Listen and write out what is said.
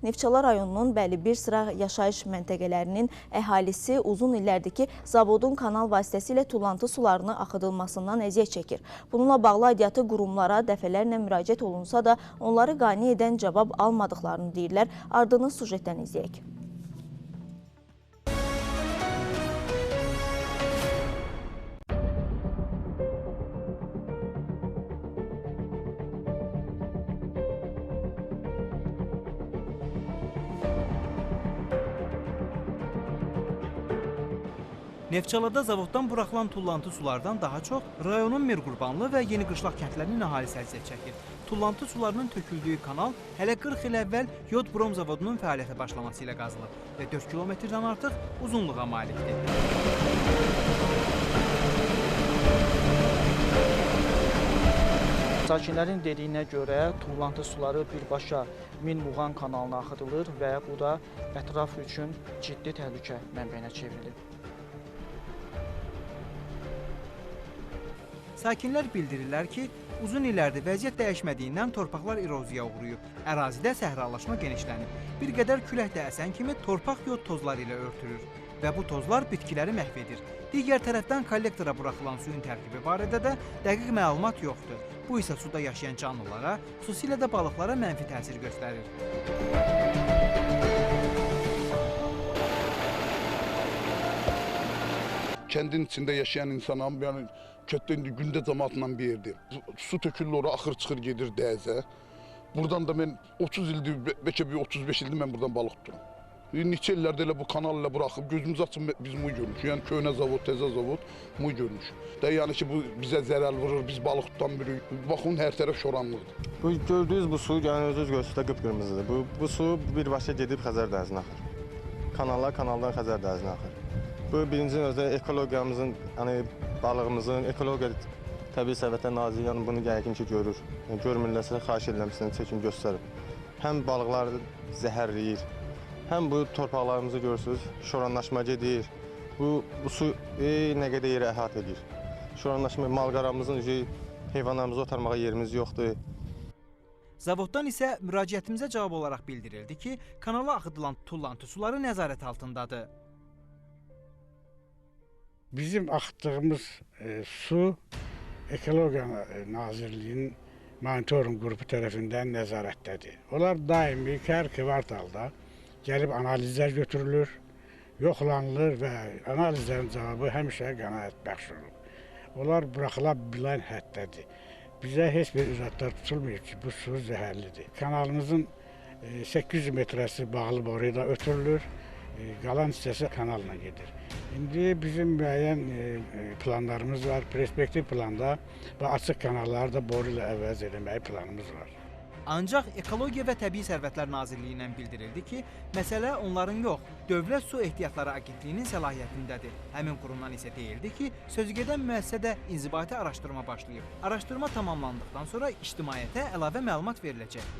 Neftçala rayonunun bəli bir sıra yaşayış məntəqələrinin əhalisi uzun illərdir ki, zavodun kanal vasitəsilə tullantı sularını axıdılmasından əziyyət çəkir. Bununla bağlı aidiyyatı qurumlara dəfələrlə müraciət olunsa da onları qane edən cavab almadıqlarını deyirlər. Ardını sujetdən izləyək. Neftçalada zavoddan buraxılan tullantı sulardan daha çox rayonun Mirqurbanlı və Yeni Qışlaq kəndlərinin əhalisi əziyyət çəkir. Tullantı sularının töküldüyü kanal hələ 40 il əvvəl yod-brom zavodunun fəaliyyətə başlaması ilə qazılıb və 4 kilometrdən artıq uzunluğa malikdir. Sakinlərin dediyinə görə tullantı suları birbaşa Min Muğan kanalına axıdılır və bu da ətraf üçün ciddi təhlükə mənbəyinə çevrilib. Sakinlər bildirirlər ki, uzun illərdir vəziyyət dəyişmədiyindən torpaqlar eroziyaya uğrayıb, ərazidə səhralaşma genişlənib. Bir qədər külək də əsən kimi torpaq yod tozları ilə örtülür və bu tozlar bitkiləri məhv edir. Digər tərəfdən kollektora buraxılan suyun tərkibi barədə də dəqiq məlumat yoxdur. Bu isə suda yaşayan canlılara, xüsusilə də balıqlara mənfi təsir göstərir. Kəndin içində yaşayan insanam, yəni kətdə indi gündə cəmaatla bir yerdir. Su tökülür ora, axır çıxır gedir dənizə. Buradan da mən 30 ildir, bəlkə bir 35 ildir mən buradan balıq tuturam. Neçə illərdə elə bu kanal ilə buraxıb, gözümüzü açıb biz muy görmüşük. Yəni köhnə zavod, təzə zavod muy görmüşük. də yəni ki, bu bizə zərər vurur, biz balıq tutan bilirik. Baxın, hər tərəf şoranlıqdır. Bu gördüyünüz bu su, yəni özünüz görürsünüz də qıpqırmızıdır. Bu su birbaşa gedib Xəzər dənizinə axır. Kanallar kanaldan Xəzər dənizinə axır. Bu birinci növbədə ekologiyamızın, yəni balığımızın, ekologiya təbii sərvətlər nazirliyi yəni bunu yəqin ki görür. Yəni, görmürlərsə xahiş edirəm sizdən çəkin göstərin. Həm balıqları zəhərləyir, həm bu torpaqlarımızı görürsünüz, şoranlaşma gedir. Bu su nə qədər yerə əhatə edir. Şoranlaşma, malqaramızın, heyvanlarımızı otarmağa yerimiz yoxdur. Zavoddan isə müraciətimizə cavab olaraq bildirildi ki, kanala axıdılan tullantı suları nəzarət altındadır. Bizim axıtdığımız su Ekologiya Nazirliyinin monitorinq qrupu tərəfindən nəzarətdədir. Onlar daimi hər kvartalda gəlib analizlər götürülür, yoxlanılır və analizlərin cavabı həmişə qənaətbəxş olub. Onlar buraxıla bilən həddədir. Bizə heç bir üzətlər tutulmayıb ki, bu su zəhərlidir. Kanalımızın 800 metrəsi bağlı boru ilə ötürülür, qalan hissəsi kanalla gedir. İndi bizim müəyyən planlarımız var, perspektiv planda və açıq kanalları da boru ilə əvəz eləməyi planımız var. Ancaq Ekologiya və Təbii Sərvətlər Nazirliyindən bildirildi ki, məsələ onların yox, Dövlət Su Ehtiyatları Agentliyinin səlahiyyətindədir. Həmin qurumdan isə deyildi ki, sözügedən müəssisədə inzibati araşdırma başlayıb. Araşdırma tamamlandıqdan sonra ictimaiyyətə əlavə məlumat veriləcək.